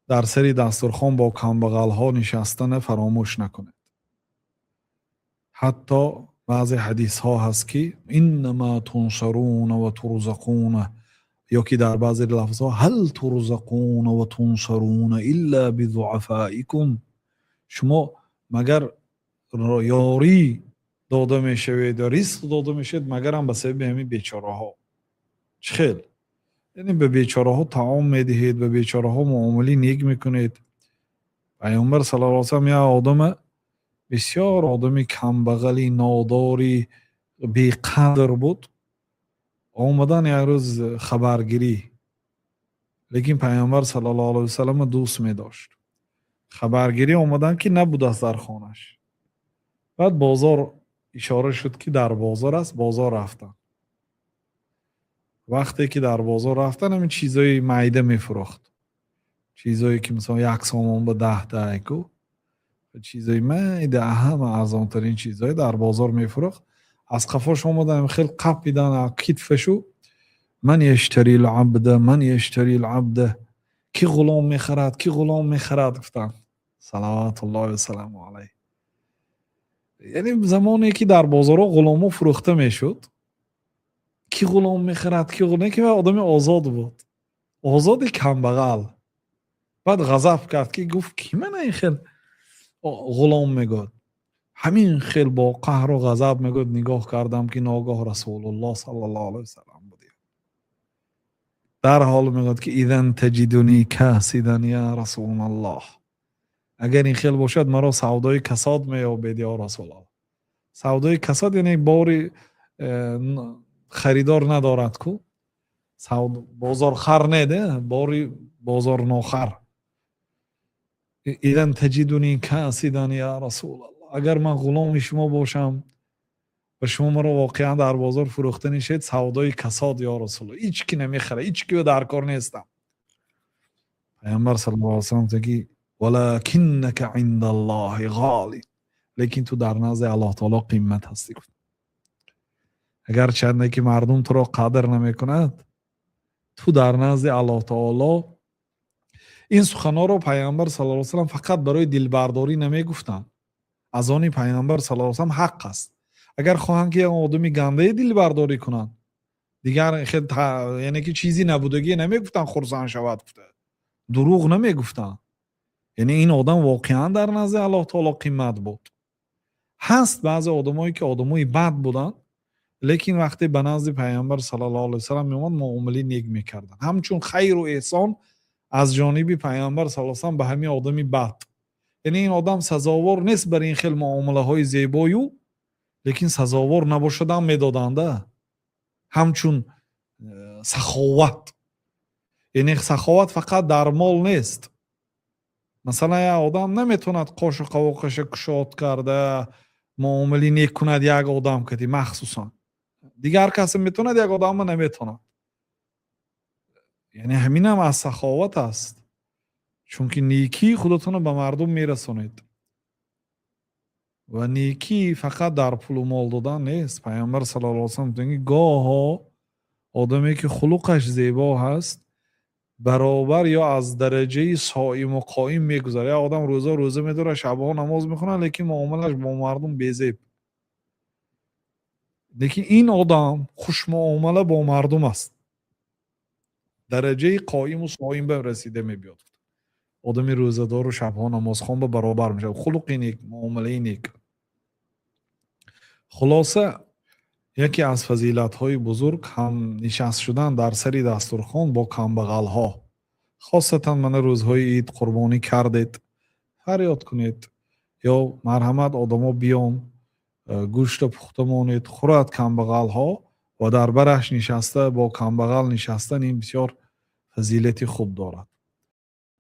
Дар сари дастурхон бо камбағалҳо нишастана фаромӯш накунед. Ҳатто баъзе ҳадисҳо ҳаст, ки إنما تنصرون وترزقون, ё ки дар баъзе лафзҳо هل ترزقون وتنصرون إلا بضعفائكم. Шумо магар ёрӣ дода мешавед ё ризқ дода мешавед, магарам ба сабаби ҳамин бечораҳо. Чӣ хел? Яъне ба бечораҳо таом медиҳед, ба бечораҳо муомилаи нек мекунед. Пайғамбар صلى الله عليه وسلم як одама, бисёр одами камбағали, нодори, беқадр буд. Омадан як рӯз хабаргирӣ, лекин Пайғамбар صلى الله عليه وسلم дӯст медошт. Хабаргирӣ омадан, ки набудааст дар хонаш. Баъд бозор ишора шуд, ки дар бозор аст. Бозор рафтанд. Вақте ки дар бозор рафтан, ҳамин чизҳои майда мефурӯхт, чизҳое ки, мисол, 1 сомон ба 10 та айку, чизҳои майда, ҳама арзонтарин чизҳое дар бозор мефурӯхт. Аз қафош омадан, хел қапидан китфашу: "من يشتري العبد؟ من يشتري العبد؟" Ки ғулом мехарад? Ки ғулом мехарад? Гуфтанд صلوات الله وسلامه عليه. Яъне замоне ки дар бозорҳо ғуломҳо фурӯхта мешуд. Ки ғулом мехарад? Ки ғулом? Ки одами озод буд, озоди камбағал. Баъд ғазаб кард, ки гуфт: "Ки мана ин хел ғулом мегӯяд?" Ҳамин хел бо қаҳру ғазаб мегӯяд, нигоҳ кардам, ки ногоҳ Расулуллоҳ صلى الله عليه وسلم буд. Дарҳол мегӯяд, ки "إذن تجدني كاسدا يا رسول الله". Агар ин хел бошад, маро савдои касод меёбед, ё Расулаллоҳ. Савдои касод, яъне бори харидор надорад ку, бозорхар не, бори бозорнохар. "إذن تجدني كاسدا يا رسول الله". Агар ман ғуломи шумо бошам ва шумо маро воқеан дар бозор фурӯхта нишед, савдои касод, ё Расулаллоҳ, ҳеҷ ки намехарад, ҳеҷ ки дар кор нестам. Пайғамбар صلى الله عليه وسلم гуфта, ки "ولكنك عند الله غال", лекин ту дар назди Аллоҳ таоло қимат ҳастӣ, гуфт. Агарчанде ки мардум туро қадр намекунад, ту дар назди Аллоҳ таоло. Ин суханҳоро Пайғамбар صلى الله عليه وسلم фақат барои дилбардорӣ намегуфтанд. Аз они Пайғамбар صلى الله عليه وسلم ҳақ аст. Агар хоҳанд, ки як одами гандае дилбардорӣ кунанд, дигар яъне ки чизи набудагие намегуфтанд, хурсанд шавад гуфта дурӯғ намегуфтанд. Яъне ин одам воқеан дар назди Аллоҳ таоло қимат буд. Ҳаст баъзе одамое, ки одамои бад буданд, лекин вақте ба назди Пайғамбар صلى الله عليه وسلم меомад, муомилаи нек мекарданд, ҳамчун хайру эҳсон аз ҷониби Пайғамбар صلى الله عليه وسلم ба ҳамин одами бад. Яъне ин одам сазовор нест бар ин хел муомилаҳои зебою, лекин сазовор набошадам медоданда, ҳамчун саховат. Яъне саховат фақат дар мол нест. Масалан, як одам наметавонад қошу қавоқаша кушод карда муомилаи нек кунад як одам кади махсусан. Дигар касе метавонад, як одамма наметавонад. Яъне ҳаминам аз саховат аст, чунки некии худатонро ба мардум мерасонед. Ва некӣ фақат дар пулу мол додан нест. Пайғамбар صلى الله عليه وسلم гуфтанд, ки гоҳо одаме, ки хулуқаш зебо ҳаст, баробар ё аз дараҷаи соиму қоим мегузарад. Як одам рӯза рӯза медорад, шабҳо намоз мехонад, лекин муомилаш бо мардум безеб. Лекин ин одам хушмуомала бо мардум аст, дараҷаи қоиму соим ба расида мебиёд. Одами рӯзадору шабҳо намозхон ба баробар мешавад, хулуқи нек, муомилаи нек. Хулоса, яке аз фазилатҳои бузург ҳам нишаст шудан дар сари дастурхон бо камбағалҳо. Хосатан мана рӯзҳои ид қурбонӣ кардед, фарёд кунед ё марҳамат, одамо биён, гӯшта пухта монед, хӯрад камбағалҳо. Ва дар бараш нишаста, бо камбағал нишастан, ин бисёр фазилати хуб дорад.